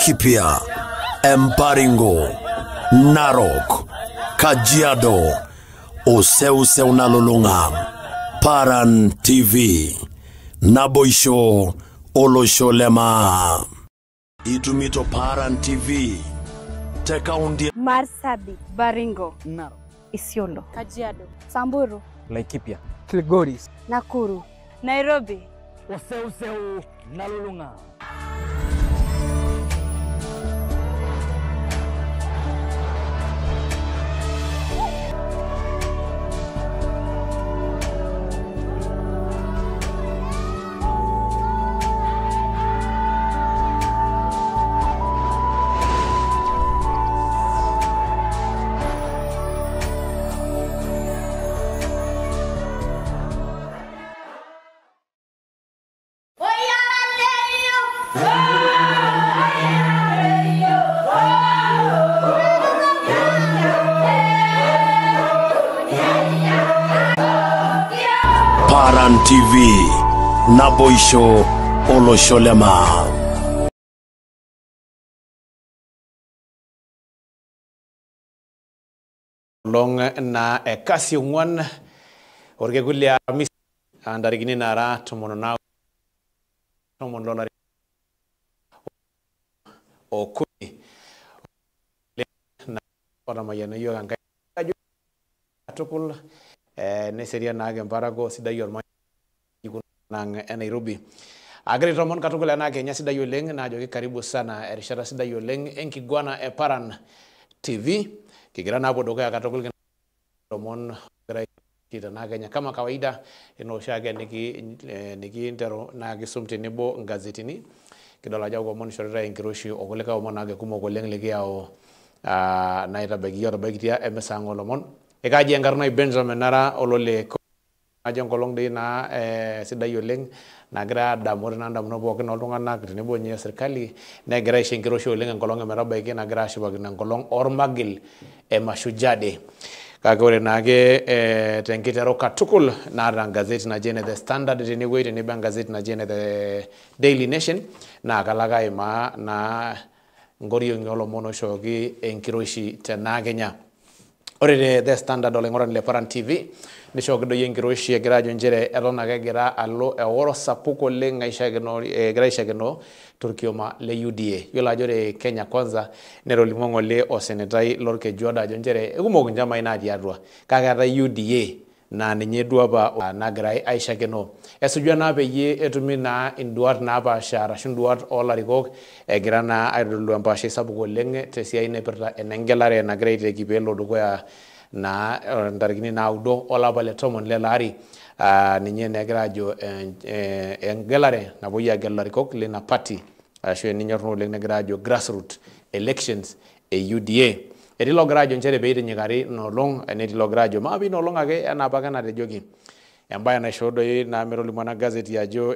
Laikipia, Embaringo, Narok, Kajiado, Oseuseu nalulung'a. Paran TV, Naboisho olosho lema. Itumito Paran TV, Tekaundi, Marsabit, Baringo, Narok, Isiolo, Kajiado, Samburu, Laikipia, Kilgoris, Nakuru, Nairobi, Oseuseu nalulung'a. Paran TV, Naboisho olosho lema. Long na ekasi ong'wan orkekun le Aramisi aa ntarikini nara 19 lolari okuni na otamayiana yiok Enkai ajo katukul neserian naake emparakuo sidai ormanyara nang e Nairobi. Agira aitoomon katukul ena Kenya sidai oleng naajoki karibu sana erishata sidai oleng enkiguana e Paran TV. Kigira naapuo dukuya katukul tomon tenaa Kenya kama kawaida ena oshiake nikinteru naa kisum tenebo ngazetini kidol ajo kakwa omon ishoritae enkiroshi okulikae omon naake kumok oleng likiyau naitabaiki yiok otabaikitia emisa ang oolomon. Ekaji enkarna ai Benjamin nara olole ajo enkolong doi naa sidai oleng nagira adamu ore naa ndamunot pookin oltung'anak tenebo ninye serkali negira aisho enkiroshi oleng enkolong emetabaiki nagira ashipakino enkolong ormagil e Mashujaa Day. Kake ore naake tenkiteru katukul naata engazeti naji ene The Standard tenewueji tenebo engazeti naji ene The Daily Nation naa kalo ake aimaa naa nkoriong'i oolomon oishooki enkiroshi tena Kenya. Ore te The Standard olaing'urani le Paran TV nishooki doi enkiroshi egira ajo nchere eton ake egira alo eworo sapuk oleng egira aishakenoo torkioma le UDA. Yiolo ajo ore Kenya Kwanza netolimuo ng'ole osenetai lorkejuado ajo nchere ekumok inchamai natii atua kake eetae UDA naa ninye duo apa nagirai aishakenoo. Esuju ena peyie etumi naa induat napaasha arashu induat oolarikok egira naa aitodolu empaashai sapuk oleng tesiai naipirta enengelare nagira aiteki peelo dukuya naa ntarikini 9 olapa le 10 lele ari. Ninye naa egira ajo engelare napuoi agelu ilarikok lina party arashu eninyor naa oleng negira ajo grassroot elections e UDA. Etii logira ajo nchere pee eitinyikari ina olong netii logira ajo maape ina olong ake enaa apake enatejoki. Embaye naishoo doi naa metolimu ena gazeti ajo